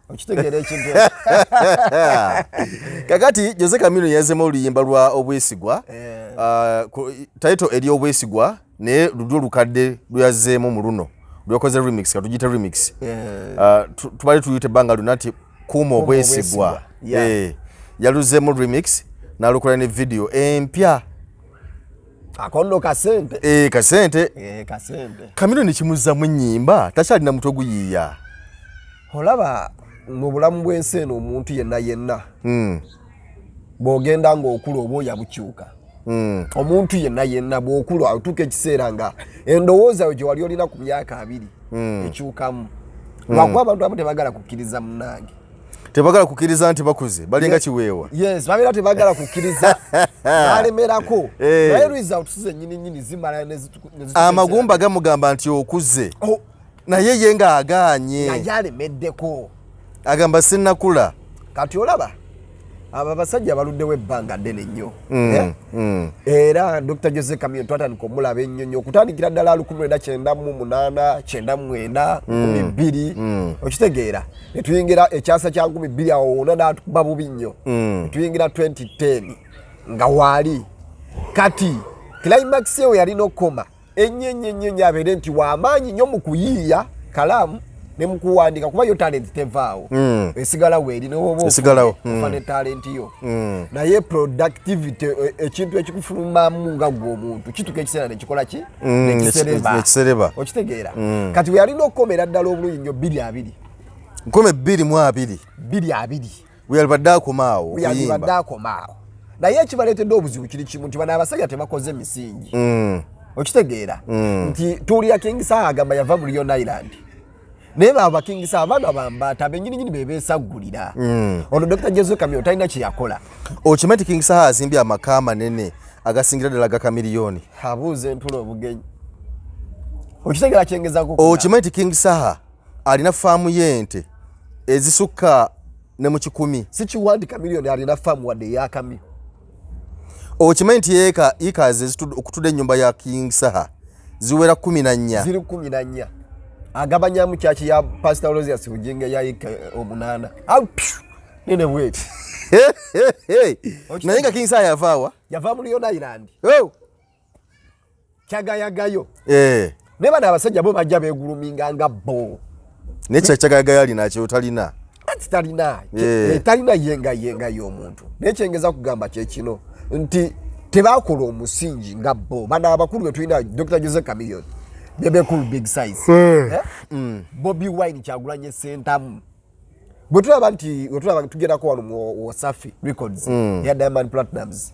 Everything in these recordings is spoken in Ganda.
Okitegeera ekintu ekyo? Kakati Jose Chameleone yazemu oluyimba lwa Obwesigwa. Title eri Obwesigwa, naye lulwo lukadde lweyazzeemu mu luno lwekoze remix, katugiyite remix. Tubadde tuyita ebbanga lyonna nti Kuuma Obwesigwa. Obwesigwa, yeah. Yaluzeemu remix n'alukola ne video empya. Ako nno kasente. Kasente. Kasente. Chameleone kimuzzamu ennyimba, takyalina mutwe guyiiya. Olaba mu bulamu bw'ensi eno, omuntu yenna yenna bw'ogenda ng'okula oba oyabukyuka. Omuntu yenna yenna bw'okula otuuka ekiseera nga endowooza yo gye wali olina ku myaka 20 ekyukamu, lwakuba abantu abamu tebagala kukkiriza, munnange. Tebagala kukkiriza nti bakuze, balinga kiweewa. Yes, babeera tebagala kukkiriza, nalemerako. Naye results zennyini nyini zimala ne Amagumba gamugamba nti okuze, Oh, naye ye ng'agaanye. Naye alemeddeko. Agamba sinnakula. Kati olaba abo abasajja baluddewo ebbanga ddene nnyo. Eh? Mm. Era Dr Jose Chameleone twatandika omulaba ennyo nnyo okutandikira ddala 1998, 99, 2000, okitegeera? Netuyingira ekyasa kya 2000, awo wonna n'atukuba bubi nnyo. Netuyingira 2010 nga waali. Kati climax ewo yalina okukoma ennyo ennyo ennyo ennyo, abeere nti wamaanyi nnyo mu kuyiiya kalaamu ne mu kuwandiika, kuba yo talent tevaawo, esigala weeri newoba Esigalawo. ofa ne talent yo. Naye productivity, ekintu ekikufulumamu nga gwe omuntu, kituka ekiseera nekikola ki? Nekisereba. Nekisereba. Okitegeera? Kati we yalina okukomera ddala obulungi nnyo 220. 2020. 220. Weyalibadde akoma awo. Yalibadde okuyimba. Akoma awo, naye ekibaleetedde obuzibu kiri kimu, nti bano abasajja tebakoze misingi. Okitegeera nti tuwulira King Saha agamba yava mu Leone Island, naye baba King Saha abaana bambaata benyininyini bebeesaggulira. Ono Dr Jose Chameleone talina kyeyakola. Okimanyi nti King Saha azimbye amaka amanene agasingira ddala ga Chameleone? Abuuza entula obugenyi. Okitegeera kyengezako? Okimanyi nti King Saha alina faamu y'ente ezisukka ne mu 100? Sikiwandi Chameleone alina faamu wadde eyakamyu. Okimanyi nti eka acres okutudde ennyumba ya King Saha ziwera 14? Ziri 14. Agabanyamu kyaki ya Pastor Rosius Bugingo ya eka 8. Au, pyu, nene bweti. Naye nga King Saha yavaawa? Yava mu Leone Island. Oh! Kyagayagayo. Naye bano abasajja bo bajja beeguluminga nga bo. Naye kyakyagayagayo alina kyotalina. Ati talina. Talina yenga yenga y'omuntu. Naye kyengeza kugamba kyekino nti tebakola omusingi nga bo. Bano abakulu betulina, Dr Jose Chameleone, Bebe Cool, Big Size, eh? Bobi Wine, Kyagulanye Sentamu, bwe tulaba nti bwe tulaba tugendako wano mu Wasafi Records ya Diamond Platnumz,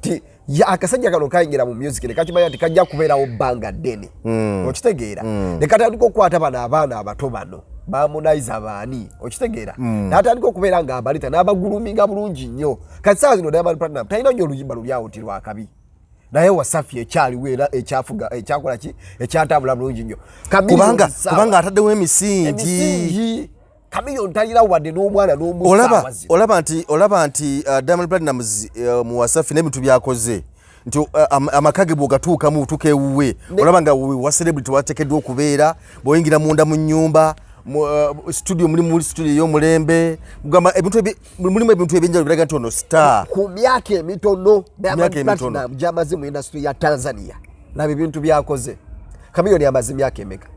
ti ya akasajja kano kayingira mu music ne kakimanya nti kajja kubeerawo bbanga ddene. Okitegeera? Ne katandika okukwata bano abaana abato bano bamunaiza baani, okitegeera? N'atandika okubeera nga abalita n'abaguluminga bulungi nnyo. Kati saawa zino Diamond Platnumz talina nnyo oluyimba luli awo ti lwakabi, naye Wasafi ekyaliwo era ekyafuga, ekyakola ki, ekyatambula bulungi nnyo. Kubanga kubanga ataddewo emisingi. Emisingi. Chameleone talina wadde n'omwana n'omu. Olaba olaba nti Diamond Platnumz mu Wasafi n'ebintu byakoze nti amaka ge bw'ogatuukamu, otuuka ewuwe, olaba nga wa celebrity wateekeddwa okubeera. Bw'oyingira munda mu nnyumba, mu studio, mulimu studio ey'omulembe. Kugamba ebintu mulimu ebintu ebyenjawulo biraga nti ono star. Ku myaka emitono Diamond Myaka emitono. Platnumz gy'amaze mu industry ya Tanzania, laba ebintu byakoze. Chameleone amaze myaka emeka?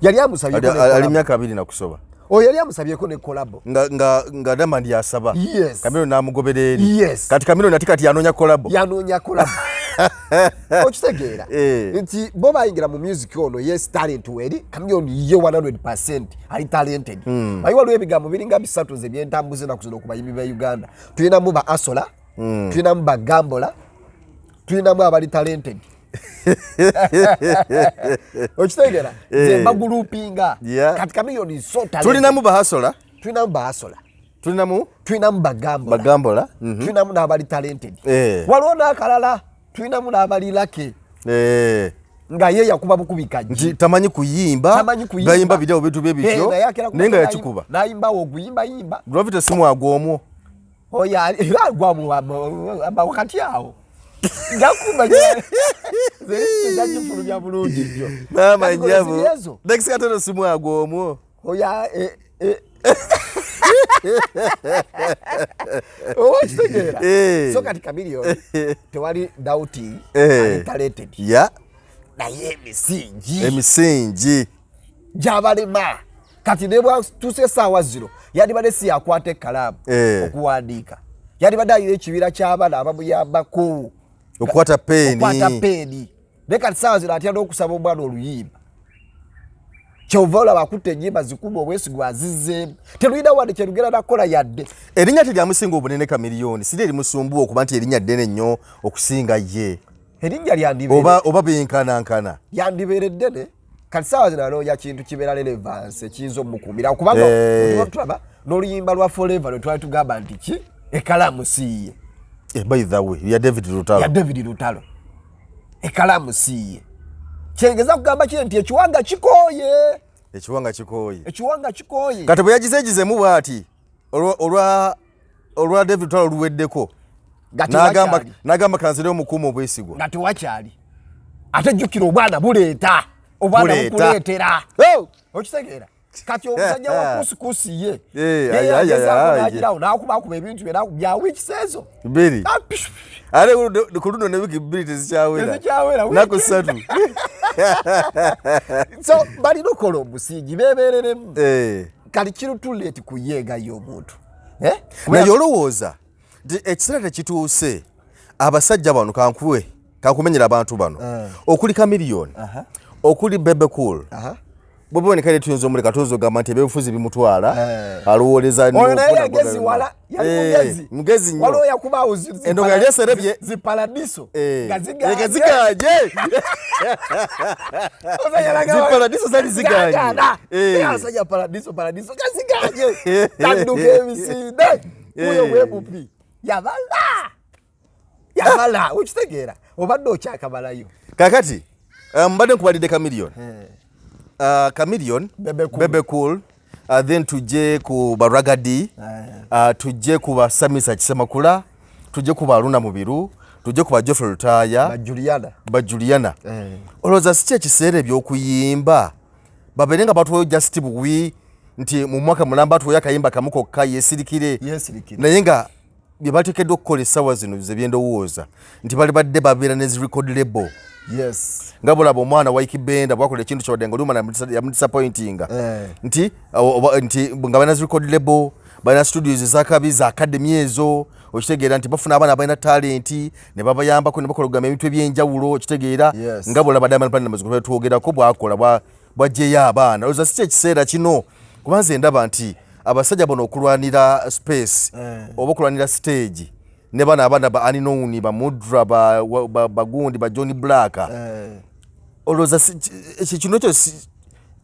Yali amusabyeko ne Ali collabo. myaka 20 na kusoba. Oyo yali amusabyeko ne collabo. Nga Diamond yasaba. Yes. Chameleone n'amugobera eri. Yes. Kati Chameleone ati kati yanoonya collabo. Yanoonya collabo. Okitegeera? Nti bo bayingira mu music ono, yes, talent weri. Chameleone ye 100 ali talented. Naye waliwo ebigambo biringa bisatu nze byentambuza enaku zino ku bayimbi ba Uganda. Tulinamu ba hustler, tulinamu ba gambler, tulinamu abali talented. Okitegeera? Nze mbagulupinga. Kati Chameleone is so talented. Tulinamu ba hustler. Tulinamu ba hustler. Tulinamu Tulinamu ba gambler. Ba gambler. Tulinamu n'abali talented. Waliwo n'akalala, tulinamu n'abali lucky, nga ye yakuba bukubi kajji. Nti tamanyi kuyimba. Tamanyi kuyimba. Gayimba biri awo bintu bye bityo. Naye akera naye nga yakikuba. N'ayimbawo oguyimbayimba. Gravity simwagwa omwo. Oyo era agwa wakati awo njakumanya njakifulumya bulungi nnyo. Maama Kati nyabo. ziri ezo. Next, katono simwagwa omwo. Oyo eh. Oba okitegeera? Eh. So kati Chameleone tewali doubting, Eh. ali talented, naye emisingi, Emisingi gyabalema. Kati ne bwatuuse essaawa zino, yandibadde si yakwata ekkalaamu okuwandiika, yandibadde alina ekibiira ky'abaana abamuyambako okukwata peeni. Okwata peeni. Naye kati saawa zino atya n'okusaba omwana oluyimba. Kyova olaba akutta ennyimba zikuma obwesigwa, azizzeemu, telulina wadde kyerugenda nakukola yadde. Erinnya teryamusinga obunene Chameleone, siri erimusumbuwa okuba nti erinnya ddene nnyo okusinga ye? Erinnya lyandibeere Oba benkanankana? Lyandibeere ddene. Kati saawa zino anoonya kintu kibeera relevance ekiyinza omukuumira, kubanga tulaba n'oluyimba lwa Forever lwe twali tugamba nti ki ekalamu siiye. Eh, by the way, ya David Lutalo. Ya David Lutalo, ekalamu siiye. Kyengeza kugamba kiri nti ekiwanga kikooye. Ekiwanga kikooye. Ekiwanga kikooye. Kati bwe yagizeegizemu bw'ati olwa David Lutalo luweddeko, Nga n'agamba tewakyali. N'agamba kanzire omukuuma obwesigwa. Nga tewakyali. Ate jjukira, obwana buleeta obwana. Buleeta. Bukuleetera. Oh! Okitegeera? Kati omusajja wa kusikusi ye Eh, ye aye, aye, yagezaako aye. n'agirawo n'akubakuba ebintu bye bya wiikisi ezo. 2. Ah, pishu, pishu. Ate ku luno ne wiiki 2 tezikyawera. Tezikyawera, Naku wiiki. 3. So balina okukola omusingi beebereremu. Kali kiri too late kuyeega y'omuntu. Eh? Naye olowooza nti ekiseera tekituuse abasajja bano, kankuwe kankumenyera abantu bano okuli Chameleone, okuli Bebe Cool, Bobi Wine, kale tuyinza omuleka, tuyinza ogamba nti ebyobufuzi bimutwala, alowooleza Oyo naye yagezi wala, yali mugezi. Mugezi nnyo. Waliwo yakubaawo Endongo yali eserebye. Ziparadiso nga Nga ziganye. ziganye. Ziparadiso zali ziganye. Abasajja paradiso paradiso nga ziganye, tadduka emisinde. Oyo bwebupi yabala yabala, okitegeera? Obadde okyakabalayo. Kakati mbadde nkubalidde Chameleone, Chameleone, Bebe Cool. Bebe Cool, then tujje ku ba Ragga Dee, tujje ku ba Samisa Kisemakula, tujje ku ba Luna Mubiru, tujje ku ba Geoffrey Lutaaya, Ba Juliana. Ba Juliana. Olowooza si kyekiseera ebyokuyimba babeere nga batuwayo just buwi nti mu mwaka mulamba atuwayo akayimba kamu kokka, yeesirikire? Yeesirikire. Naye nga bye bateekeddwa okukola essaawa zino ze byendowooza nti bali badde babeera ne zi record label, nga bulaba omwana wa Ykee Benda bwakola ekintu kyawadde nga olumala yamudisappointinga, nti nti nga balina zi record label, balina studios ezakabi za academy ezo, okitegeera nti bafuna abaana abalina talent ne babayambako ne bakola okugamba ebintu ebyenjawulo, okitegeera? Yes. Nga bulaba Diamond Platnumz twogerako bwakola bwajjeyo abaana. Olowooza si kyekiseera kino? Kuba nze ndaba nti abasajja bano okulwanira space oba okulwanira stage ne bano abaana ba unknown, ba Mudra, bagundi ba John Black, olowooza ekyo kino kyo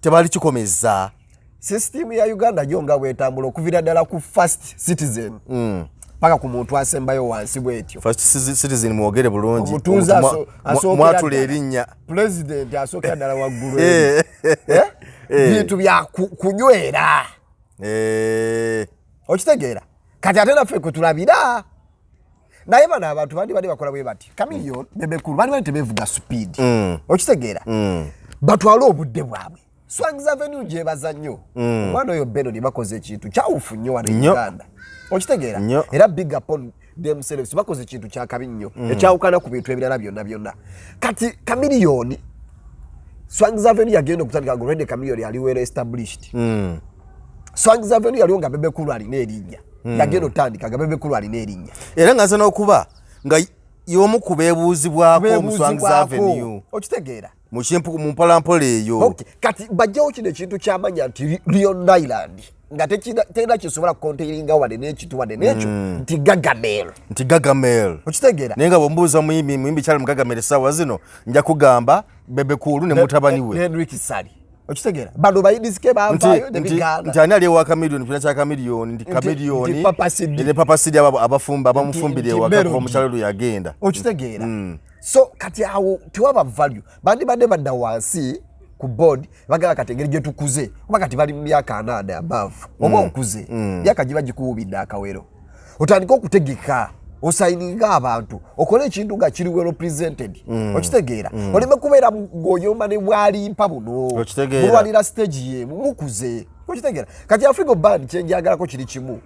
tebali kikomeza? Sisitimu ya Uganda yo nga bwetambula, okuviira ddala ku first citizen paka ku muntu asembayo wansi bwetyo. First citizen, mwogere bulungi. Omutuuze Omuntu asookera mwatula ddala. erinnya. Pulezidenti asookera ddala waggulu eri. Eh? Bintu bya kunywera. Okitegeera? Kati ate naffe kwe tulabira, naye bano abantu bandi bali bakola bwe bati. Chameleone, Bebe Cool bandi bali tebevuga speed. Okitegeera? Batwale obudde bwabwe. Swangz Avenue gyebaza nnyo omwana oyo Benon, bakoze ekintu kyawufu nnyo wano e Nnyo. Uganda, okitegeera? Nnyo. Era big upon themselves, bakoze ekintu kyakabi nnyo ekyawukana ku bintu ebirala byonna byonna. Kati Chameleone, Swangz Avenue yagenda okutandika nga already Chameleone ali well established. Swangz Avenue yaliwo nga Bebe Cool alina erinnya. Yagenda otandika nga Bebe Cool alina erinnya. Era nga nze n'okuba nga y'omu ku beebuuzibwako mu Swangz Beebuuzibwako. Avenue. Okitegeera? Mu kimpu mu mpolampola eyo. Okay. Kati bajjawo kino ekintu kyamanya nti Leone Island nga terina kisobola kucontaininga wadde n'ekitu wadde n'ekyo nti Gagamel. Nti Gagamel. Okitegeera? Naye nga bwombuuza muyimbi kyali mu Gagamel essaawa zino, nja kugamba Bebe Cool ne mutabani we. Henrik Ssali, okitegeera? Bano bayidisike bavaayo ne bigaana. Nti ani ali ewa Chameleone, kina kya Chameleone, nti Chameleone nti Papa Cidy. Ne Papa Cidy, abo abafumba abamufumbira nti ewaka Melody. kuva mukyalo lwe yagenda. Okitegeera? So kati awo tewaba value. Bandibadde badda wansi ku board, bagala kati engeri gye tukuze, kuba kati bali mu myaka 40 above, oba okuze myaka giba gikuwubidde akawero, otandike okutegeka, osayininga abantu, okole ekintu nga kiri well represented, okitegeera? Oleme kubeera ng'oyomba ne bwalimpa buno. Okitegeera. Mulwanira stage yemu, mukuze. Okitegera? Kati Afrigo Band kyenjagalako kiri kimu,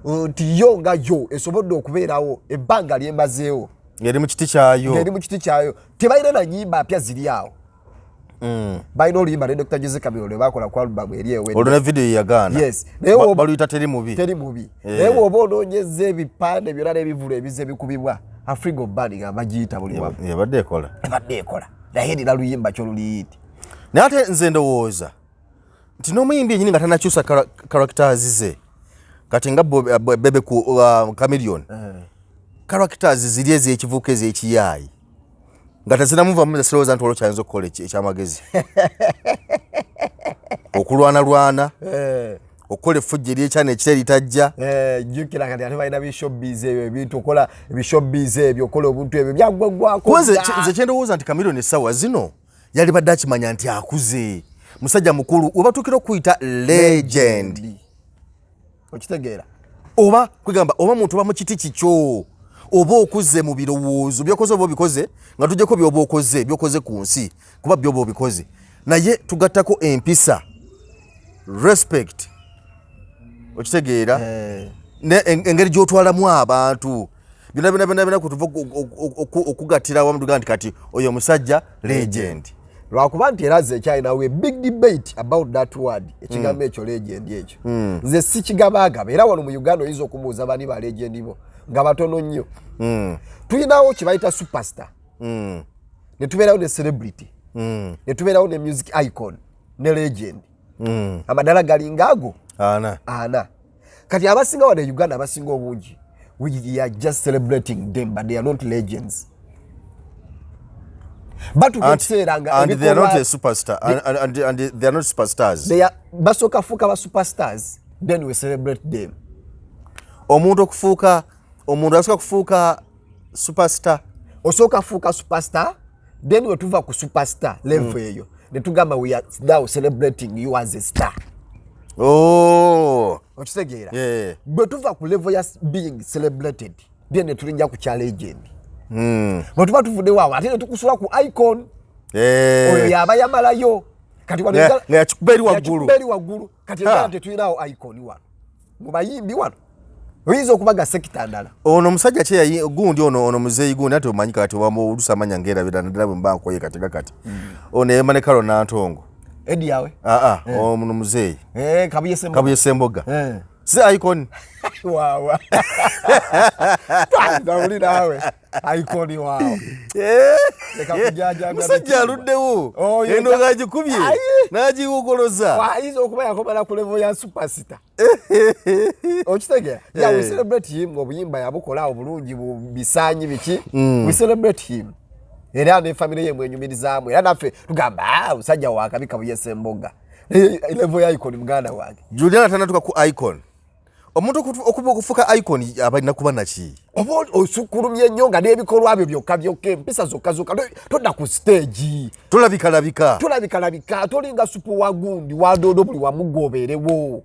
nti yo nga yo esobodde okubeerawo ebbanga lyemazeewo. Ng'eri mu kiti kyayo. Ng'eri mu kiti kyayo, tebalina na nyimba mpya ziri awo. Balina oluyimba ne Dr Jose Chameleone lwe bakola ku album eri ewedde. Olwo ne video yagaana. Yes. Naye baluyita Teri Mubi. Teri Mubi. Naye bw'oba onoonyeza ebipande byonna n'ebivulu ebize bikubibwa, Afrigo Band nga bagiyita buli wamu. Yabadde ekola. Ebadde ekola, naye erina luyimba kyoluliyiti. Naye ate nze ndowooza nti n'omuyimbi yenyini nga tanakyusa characters ze, kati nga Bebe ku Chameleone, characters ziri ez'ekivuka, ez'ekiyaayi, nga tezinamuvamu, sirowooza nti olwo kyayinza okukola ekyamagezi okulwanalwana, okukola effujjo eryekyana ekiro eritajja. Jjukira kati ate balina bishowbiz ebyo, ebintu okola ebishowbiz ebyo, okola obuntu ebyo byaggwagwako. Kuba nze kyendowooza nti Chameleone essaawa zino yali badde akimanya nti akuze, musajja mukulu, webatuukira okuyita legend. Okitegeera? Oba kwegamba oba muntu oba mu kiti kikyo, oba okuze mu birowoozo, byokoze oba obikoze nga tujjeko byoba okoze, byokoze ku nsi, kuba byoba obikoze, naye tugattako empisa, respect, okitegeera? Ne engeri gy'otwalamu abantu, byonna byonna byonna byonna kutuva okugattira awamu tugaa nti kati oyo omusajja legend. Lwakuba nti era nze ekyalinawo a big debate about that word, ekigambo ekyo legend. Ekyo nze sikigabaagaba. Era wano mu Uganda oyinza okumubuuza bani ba legend bo, nga batono nnyo. Tulinawo kye bayita superstar, ne tubeerawo ne celebrity, ne tubeerawo ne music icon ne legend. Amadala galinga ago. Ana. Ana. Kati abasinga wano e Uganda, abasinga obungi, we are just celebrating them, but they are not legends. Batuuka ekiseera nga And they are not a superstar and they are not superstars. They are, basooka fuuka ba superstars, then we celebrate them. Omuntu okufuuka, omuntu asooka kufuuka superstar. Osooka fuuka superstar, then we tuva ku superstar level eyo ne tugamba we are now celebrating you as a star. Oh. Okitegeera? Yeah. Bwe tuva ku level ya being celebrated, then ne tulinja ku kya legend. Bwe tuba tuvuddewo awo, ate ne tukusula ku icon. Oyo yaba yamalayo. Kati wano nga yakikuba eri waggulu. Yakikuba eri waggulu. Kati Uganda tetulinawo icon wano mu bayimbi. Wano oyinza okubaga sector ndala. Ono omusajja kye yayi gundi, ono muzeeyi gundi, ate omanyi kati oluusi amanya ngerabira, naddala bwe mba nkoye. Kati nga kati ono yayimba ne Carol Nantongo. Edi yawe. Aa, ono muzeeyi. Kabuye Sembo. Kabuye Semboga. Si icon? Wawa, twawuli naawe, icon waawo. Leka kujajanga. Musajja bitiibwa. aluddewo. Oyo eno ng'agikubye Ayi. n'agiwogoloza. Ayinza okuba yakomera ku level ya superstar, okitegeera? Yeah, we celebrate him, obuyimba yabukola obulungi, bisaanyi biki, we celebrate him, era ne family ye mwenyumirizaamu, era naffe tugamba, "Ah, musajja wakabi Kabuye Semboga." Naye level ya icon, muganda wange. Juliana tanatuka ku icon. Omuntu okuba okufuuka icon aba alina kuba naki? Oba osukkulumye nnyo nga n'ebikolwa byo byokka byokka, empisa zokka zokka, todda ku stage. Tolabikalabika. Tolabikalabika, tolinga supu wa gundi wadodo, buli wamu gwobeerewo.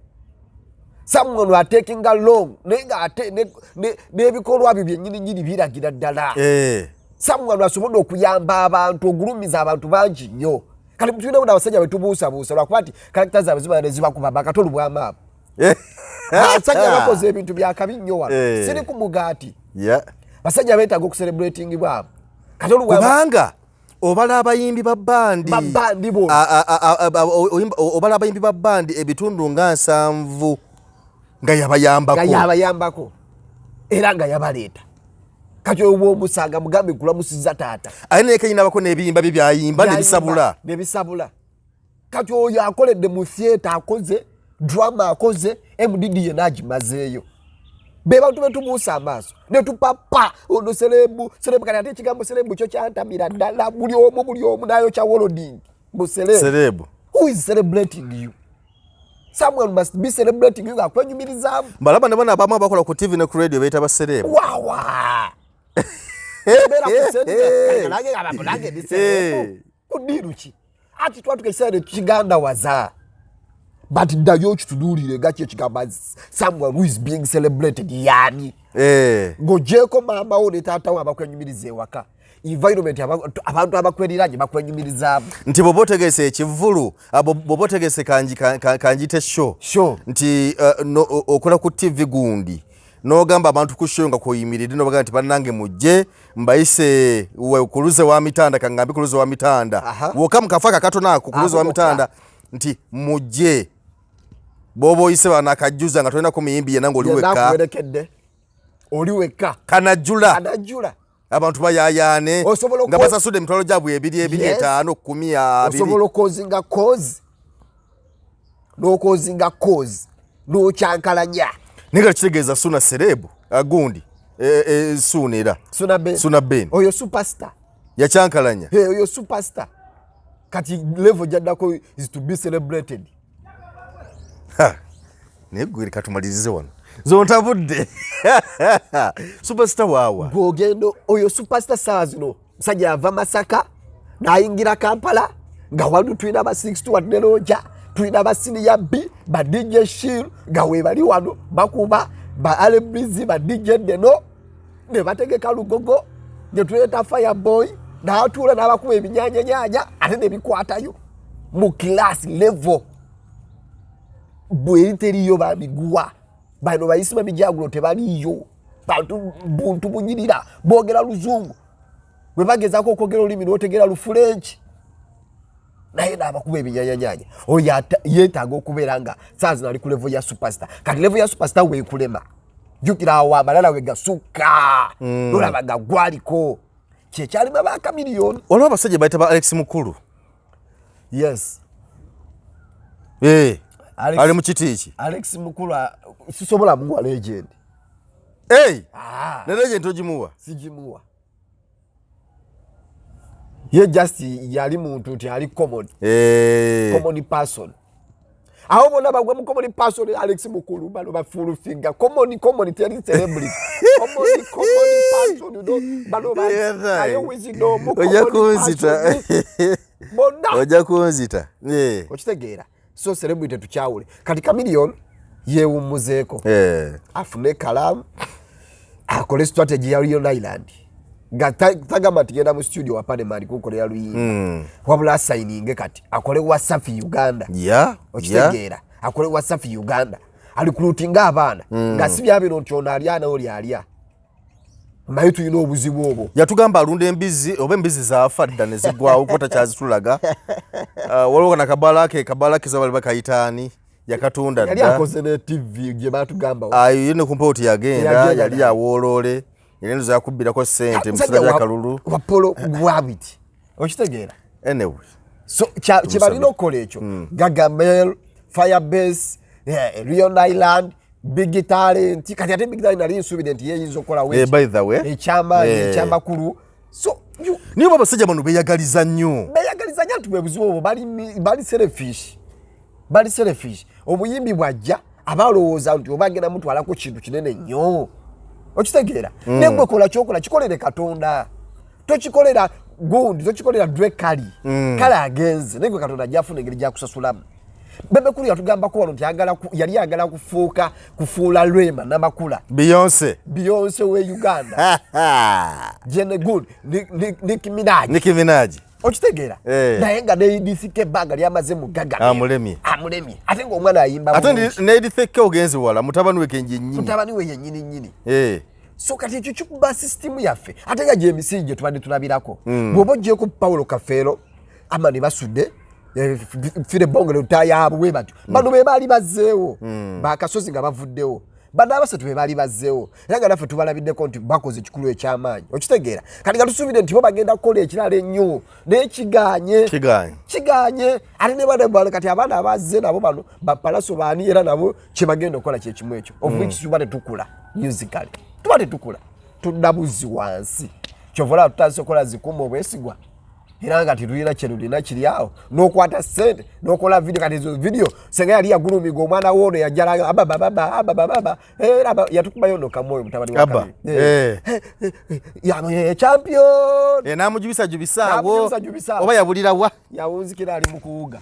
Someone are taking a long, naye nga ate n'ebikolwa byo byennyini nyini biragira ddala. Someone asobodde okuyamba abantu, ogulumiza abantu bangi nnyo. Kati tulinawo n'abasajja betubuusabuusa lwakuba nti character zaabwe zibala ne zibakuba bakatolu bwamaabo. Abasajja bakoze ebintu byakabi nnyo wano. Siri ku mugaati. Basajja beetaaga okucelebratingibwa abo. Kati kubanga obala abayimbi ba bandi. Ba bandi bonna. Obala abayimbi ba bandi ebitundu nga 70 nga yabayambako. Nga yabayambako era nga yabaleeta. Kati oyo bwomusanga mugambe, "Nkulamusiza taata." Ate naye kenyinabako n'ebiyimba bye byayimba nebisabula. Nebisabula. Kati oyo akoledde mu theatre, akoze drama, akoze MDD, yena agimazeeyo. Be bantu betubuusa amaaso netupapa, ono celeb, celeb. Kati ate ekigambo celeb kyo kyantamira ddala. Buli omu, buli omu nayokya woloding bu celeb. Celeb. Who is celebrating you? Someone must be celebrating you, ng'akwenyumirizaamu. Mbalaba ne bano abamu abakola ku TV ne ku radio beeyita ba celeb. Wawa, beera ku sente nange nga nange ndi celeb. Ku ddiiru ki? Ati twatuka ekiseera ne tukigandawaza, but ddayo okitunuulire nga ki ekigamba someone who is being celebrated yaani? Ng'ogyeko maama wo ne taata wo abakwenyumiriza ewaka. Environment, abantu abakweriranye bakwenyumirizaamu. Nti bw'oba otegese ekivvulu, bw'oba otegese kanjite show, Show. Nti no, okola ku TV gundi, n'ogamba abantu ku show nga kwoyimiridde, n'obaga nti bannange mujje mbayise kuluze wa mitanda, kaŋŋambe kuluze wa mitanda wokka mu kafo akatono ako kuluze wa Ako kokka. mitanda, nti mujje, bw'oba oyise banakajjuza nga tolinako muyimbi yenna ng'oli wekka. Nakuwerekedde oli wekka. Kanajjula. Anajjula. Abantu bayayaane Osobola nga basasudde emitwalo gyabwe ebiri ebiri, etaano, 10, 20. Osobola okozinga cause, n'okozinga cause n'okyankalanya. Naye nga kitegeeza Suna celeb gundi Suna era Suna Ben. Suna Ben. Oyo superstar. Yakyankalanya. Hey, oyo superstar, kati level gyaddako is to be celebrated. Ha! Naye gwe katumalirize wano, zontabudde, superstar waawa? Gwogenda oyo superstar saawa zino musajja yava Masaka n'ayingira Kampala, nga wano tulina ba 62 ne Roja, tulina ba Senior B, ba DJ Shil nga webali wano bakuba, ba Alebrizi, ba DJ Deno, ne bategeka Lugogo, ne tuleeta Fireboy n'atuula n'abakuba ebinyanyanyanya ate ne bikwatayo mu class level. Bweri teriyo bamiguwa bano bayisima mijagulo, tebaliyo bantu buntu bunyirira, boogera luzungu, bwe bagezaako okwogera olulimi n'otegeera Lufulenki, naye n'abakuba ebinyanyanyanya. Oyo yeetaaga okubeera nga saa zino ali ku level ya superstar. Kati level ya superstar weekulema, jjukira awo amalala we gasukka, nolaba nga gwaliko kyekyalima ba Chameleone. Waliwo abasajja bayita ba Alex Mukulu. Yes. Eh, ali mu kiti ki? Alex Mukulu sisobola muwa legend. Hey! Ah. Ne legend togimuwa? Sigimuwa. Ye just yali muntu nti ali common. Eh. Common person. Awo bonna bagwa mu common person. Alex Mukulu, bano ba Full Figure, common, common, teri celebrity, common, common person, you know, bano ba ayo Wisdom. Ojja common kunzita. person. Bonna. Ojja kunzita. Eh. Okitegeera? So celebrity tukyawule. Kati Chameleone yeewummuzeeko, afune kalamu akole strategy ya Leone Island, nga tagamba nti genda mu studio wapanemani kunkolera luyimba, wabula asayininge kati akole Wasafi Uganda. Okitegeera? Akole Wasafi Uganda, arecruitinga abaana, nga si byabino nti ono alya naoli alya. Naye tulina obuzibu obwo. Yatugamba alunda embizi, oba embizi zaafa dda ne ziggwawo kuba takyazitulaga. Waliwo nakabaala ke, kabaala ke zabali bakayitaani, yakatunda Yali dda. akoze ne TV gye batugamba. Ayo ye ne kumpa oti yagenda. Yagenda Yali dda. awooloole, yali endoza yakubbirako ssente mu kiseera by'akalulu. Wa Polo Gravity, okitegeera? Anyway. So kyebalina okukola ekyo, Gagamel, Firebase, Leone Island, Big Talent. Kati ate Big Talent nali nsuubire nti yeyinza okukolawo By the way, ekyamaanyi, ekyamakulu. So Niye oba abasajja bano beeyagaliza nnyo. Beyagaliza nnyo nti bwe buzibu obwo, bali selfish, bali selfish. Obuyimbi bwajja, aba alowooza nti oba agenda mutwalako kintu kinene nnyo, okitegeera? Naye gwe kola kyokola, kikolere Katonda, tokikolera gundi, tokikolera Dre. Kali kale agenze, naye gwe Katonda ajja afuna engeri gyakusasulamu. Bebe Cool yatugambako wano nti yali ayagala kufuuka kufuula Rema Namakula Beyonce. Beyonce we Uganda, Jene good Nicki Minaj. Nicki Minaj. Okitegeera? Eh. Naye nga ne Edith K ebbanga lyamaze mu gaga Amulemye. Amulemye, ate ng'omwana ayimba Ate bulungi. Ne Edith K ogenze wala, mutabani we kenje nnyini. Mutabani we yennyini nnyini. So kati ekyo kikuba sisitimu yaffe, ate nga gyemisingi gye tubadde tulabirako. Bw'oba ogyeko Paulo Kafeero, ama ne basudde Philly Bongole, Lutaaya, batyo bano be baali bazzeewo, bakasozi nga bavuddewo, bano abasatu be baali bazzeewo, era nga naffe tubalabiddeko nti bakoze ekikulu ekyamaanyi, okitegeera? Kati nga tusuubire nti bo bagenda kukola ekirala ennyo, naye kiganye. Kiganye. Kiganye. Ate ne bano bano kati abaana abazze nabo bano bapalaso baani, era nabo kyebagenda okukola kyekimu ekyo, of which tuba tetukula musically, tuba tetukula, tudda buzzi wansi. Kyova olaba tutandise okukola zikuuma obwesigwa, era nga tetulina kyerulina kiri awo, n'okwata sente n'okola video. Kati ezo video senga yali yagulumiga omwana woono yajala ababababa ababababa, era yatukubayo no kamwoyo mutabani wa Abba. Kamili. Champion. Eh, n'amujubisajubisa awo. N'amujubisajubisa. Oba yabulira wa? Yawunzikira ali mu kuwuga.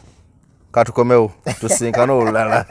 Katukomewo, tusinkane olulala.